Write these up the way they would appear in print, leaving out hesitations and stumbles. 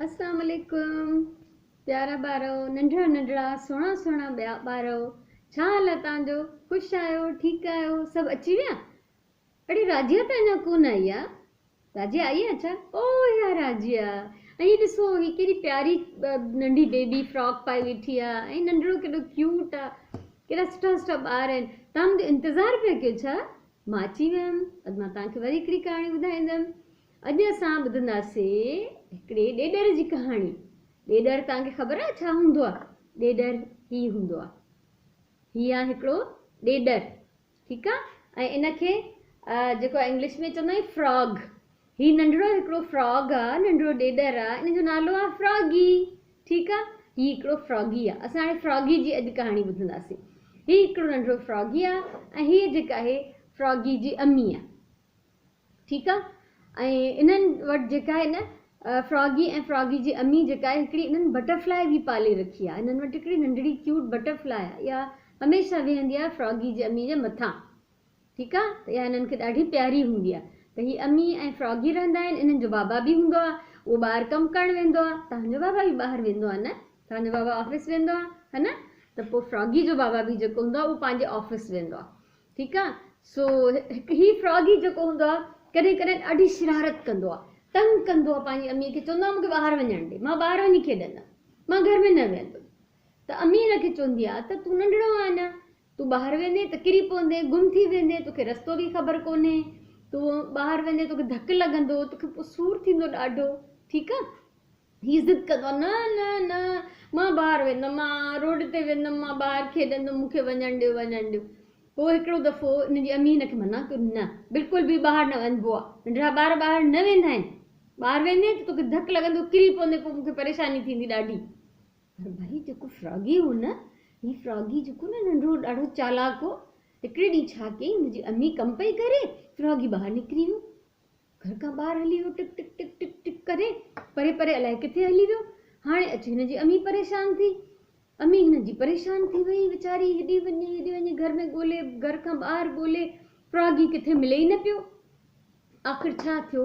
اسلام عليڪم پيارا ٻارو ننڍڙا ننڍڙا سهڻا سهڻا ٻيا ٻارو ڇا حال آ توهان جو خوش آهيو ٺيڪ آهيو سڀ اچي ويا اڙي راجيا ته اڃا ڪونه آئي آ راجيا آئي آ ڇا او يا راجيا ۽ هي ڏسو هي ڪيڏي پياري ننڍي بيبي فراڪ پائي ويٺي آ ۽ ننڍڙو ڪيڏو ڪيوٽ آ ڪيڏا سٺا سٺا ٻار آهن توهان منهنجو انتظار پيا ڪيو ڇا مان اچي ويم اڄ مان توهان کي وري هڪڙي ڪهاڻي ٻڌائيندم اڄ اسان ٻڌنداسين هڪڙي ڏيڏر جي ڪهاڻي. ڏيڏر توهان کي خبر آهي ڇا هوندو آهي؟ ڏيڏر هي هوندو آهي. هي آهي هڪڙو ڏيڏر ٺيڪ آهي ۽ ان کي جيڪو آهي انگلش ۾ چوندا آهيون فراگ. هي ننڍڙو هڪڙو فراگ آهي ننڍڙو ڏيڏر آهي ان جو نالو آهي فراگي ٺيڪ آهي هي هڪڙو فراگي آهي اسان هاڻي فراگي جي اڄ ڪهاڻي ٻڌنداسين. هي هڪڙو ننڍڙو فراگي آهي ۽ هيء جيڪا آهي فراگي جي امي آهي. ٺيڪ آ ۽ انهن وٽ جيڪا آهي نه فراگي ۽ فراگي جي امي جيڪا آهي هڪڙي انهن بٽرفلائي به پالي رکي آ انهن وٽ هڪڙي ننڍڙي ڪيوٽ بٽرفلائي آ اها هميشه ويهندي آ فراگي جي امي جي مٿان ٺيڪ آ ته اها انهن کي ڏاڍي پياري هوندي آ ته هي امي ۽ فراگي رهندا آهن انهن جو بابا به هوندو آ اهو ٻاهر ڪم ڪرڻ ويندو آ توهان جو بابا به ٻاهر ويندو آ نه توهان جو بابا آفيس ويندو آ ها نه ته پوء فراگي جو بابا به جيڪو هوندو آ اهو پنهنجي آفيس ويندو آ ٺيڪ آ سو هڪ هي فراگي جيڪو هوندو آ ڪڏهن ڪڏهن ڏاڍي شرارت ڪندو آ تنگ ڪندو آ پنهنجي امي کي چوندو آ مونکي ٻاهر وڃڻ ڏي مان ٻاهر وڃي کيڏندم مان گهر ۾ نه ويهندم ته امي هن کي چوندي آ ته تون ننڍڙو آ اڃا تون ٻاهر ويندين ته ڪري پوندين گم ٿي ويندين توکي رستو به خبر ڪونهي تون ٻاهر ويندين توکي ڌڪ لڳندو توکي پوء سور ٿيندو ڏاڍو ٺيڪ آ هي ضد ڪندو آهي، نه نه نه مان ٻاهر ويندم، مان روڊ تي ويندم، مان ٻاهر کيڏندم، مون کي وڃڻ ڏيو، وڃڻ ڏيو. پوء هڪڙو دفعو هن جي امي هن کي منع ڪيو، نه بلڪل به ٻاهر نه وڃبو آهي، ننڍڙا ٻار ٻاهر نه ويندا آهن، ٻاهر ويندين ته توکي ڌڪ لڳندو، ڪري پوندين، پوء مون کي پريشاني ٿيندي ڏاڍي. پر ڀائي جيڪو فراگي هو نه، هي فراگي جيڪو نه ننڍڙو ڏاڍو چالاڪ هو، هڪڙي ڏينهن ڇا ڪيائين، هن جي امي ڪم پئي ڪري، فراگي ٻاهر نڪري ويو. گهر کان ٻاهر هلي ويو ٽڪ ٽڪ ٽڪ ٽڪ ٽڪ ڪري پري پري الائي ڪٿي هلي ويو. هاڻي اچي هن جي امي پريشان ٿي. امي هن جي پريشان ٿي وئي ويچاري هيڏي وڃي هيڏي وڃي گهر ۾ ڳولي گهر کان ٻاهر ڳولي فراگي ڪٿي ملي ئي نه پيو. آخر ڇا ٿيو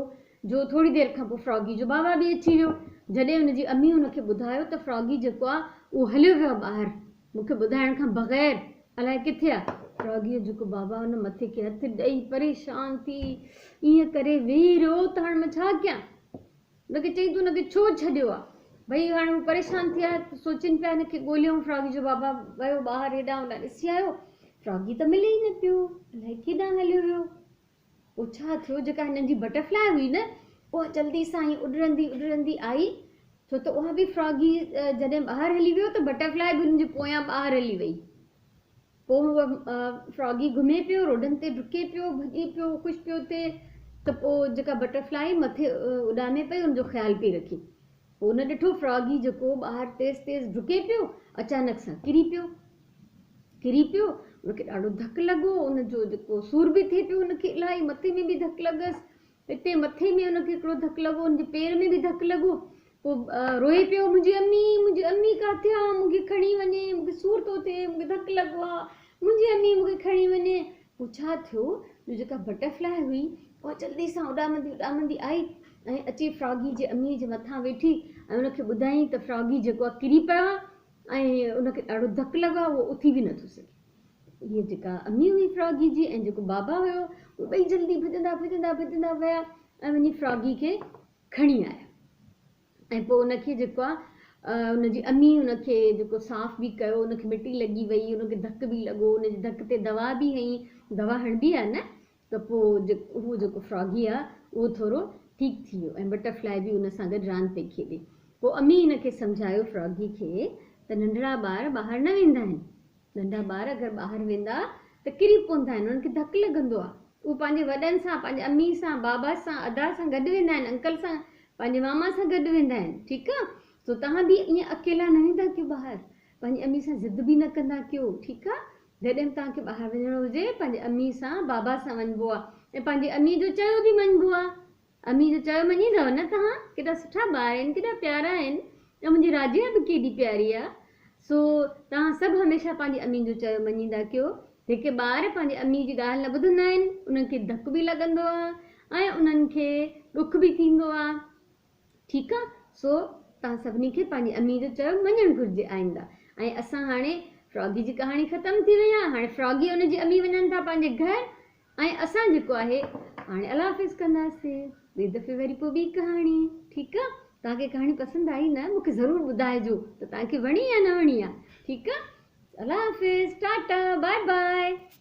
جو ٿوري دير کان پوء فراگي جو بابا به اچي ويو. جڏهن هن جي امي هن کي ٻڌايو ته فراگي جيڪو آ اهو هليو ويو آ ٻاهر. مون کي ٻڌائڻ کان بغير الائي ڪٿي آ. راڳيء جيڪو بابا ان مٿي کي هٿ ڏئي پريشان ٿي ائين ڪري ويهي رهيو ته هاڻ مان ڇا ڪيان؟ ان کي چئين تون ان کي ڇو ڇڏيو آ؟ ڀئي هاڻ هو پريشان ٿي ويا سوچين پيا هن کي ڳوليون فراگي جو بابا ويو ٻاهر هيڏانهن هوڏانهن ڏسي آيو فراگي ته ملي ئي نه پيو الائي ڪيڏانهن هليو ويو. پوء ڇا ٿيو جيڪا هنن جي بٽرفلاء هئي نه اها جلدي سان ائين اڏرندي اڏرندي آئي ڇو ته اها به فراگي جڏهن ٻاهر هلي ويو ته بٽرفلاء به هن جي پويان ٻاهر هلي وئي پوء هو فراگي گهمي پيو روڊن تي ڊڪي پيو ڀڄي پيو خوش پيو ٿئي ته پوء جيڪا بٽرفلاء مٿي اڏامي پئي ان جو خيال پئي رکي پوء هن ڏٺو فراگي جيڪو ٻاهر تيز تيز ڊڪي پيو اچانڪ سان ڪري پيو ڪري پيو، ان کي ڏاڍو ڌڪ لڳو، ان جو جيڪو سور به ٿئي پيو ان کي الاهي مٿي ۾ به ڌڪ لڳس، هتي مٿي ۾ ان کي هڪڙو ڌڪ لڳو، ان جي پير ۾ به ڌڪ لڳو، پوء روئي پيو منهنجي امي، منهنجي امي ڪاٿي آ، مون کي کڻي وڃي، مون کي سور ٿو ٿئي، مون کي ڌڪ لڳو آ، منهنجي امي مون کي کڻي وڃي. پوء ڇا ٿيو جو جيڪا بٽرفلاء هئي اها جلدي سان اڏامندي اڏامندي آئي ۽ اچي فراگي جي امي جي مٿان ويٺي ۽ ان کي ٻڌايائين ته فراگي جيڪو آ ڪري پيو آ ۽ ان کي ڏاڍو ڌڪ لڳو آهي اهو اٿي به نٿو سگهي. هيء جيڪا امي هئي فراگي جي ۽ جيڪو بابا هيو اهي ٻئي جلدي ڀڄندا ڀڄندا ڀڄندا ويا ۽ وڃي فراگي کي کڻي آيا ۽ پوء ان کي جيڪو آهي ان جي امي ان کي جيڪو صاف به ڪيو ان کي مٽي لڳي وئي ان کي ڌڪ به لڳو ان جي ڌڪ تي دوا به هنئي دوا هڻبي آهي نه ته پوء هو جيڪو فراگي آ اهو ٿورو ٺيڪ ٿي ويو ۽ بٽر فلائي به ان سان گڏ راند پئي کيڏي. پوء امي هن کي سمجهايو فراگي کي ته ننڍڙا ٻار ٻاهر نه ويندا آهن. ننڍا ٻار اگر ٻاهر ويندا ته ڪري پوندا آهن، انهن کي ڌڪ لڳندو آ. اهي پنهنجي وڏن سان، پنهنجي امي سان، بابا سان، ادا سان گڏ ويندا آهن، انڪل سان، پنهنجي ماما سان گڏ ويندا آهن. ٺيڪ آ؟ سو توهان به ائين اڪيلا نه ويندا ڪيو ٻاهر. پنهنجي امي سان ضد به نه ڪندا ڪيو. ٺيڪ آ؟ جڏهن به توهان کي ٻاهر وڃڻو هجي پنهنجي امي سان بابا سان وڃبو آ ۽ پنهنجي امي جو چيو به مڃبو آ. امي جو چيو مڃيندؤ نه توهان؟ ڪيڏا سٺا ٻار آهن ڪيڏا پيارا آهن ۽ منهنجي راجيا به ڪيڏي پياري آ. سو توهان سڀ هميشه پنهنجي امي جو چيو مڃيندا ڪيو. جيڪي ٻار پنهنجي امي جي ڳالهه نه ٻڌندا آهن انهن کي ڌڪ به لڳندو آ ۽ انهن کي ڏک به ٿيندو آ. ٺيڪ آ سو توهان سڀني کي پنهنجي امي جو چيو مڃڻ گهرجي آئنده ۽ اسان هاڻي فراگي جي ڪهاڻي ختم ٿي وئي آ هاڻي فراگي ان جي امي وڃن ٿا پنهنجي گهر ۽ اسان جيڪو آهي هاڻي الله حافظ ڪنداسي ٻي دفعي وري پوء ٻي ڪهاڻي ٺيڪ آ توهان کي ڪهاڻي پسند آئي نه مونکي ضرور ٻڌائجو ته توهان کي وڻي يا نه وڻي آ ٺيڪ آ الله حافظ ٽاٽا باء باء.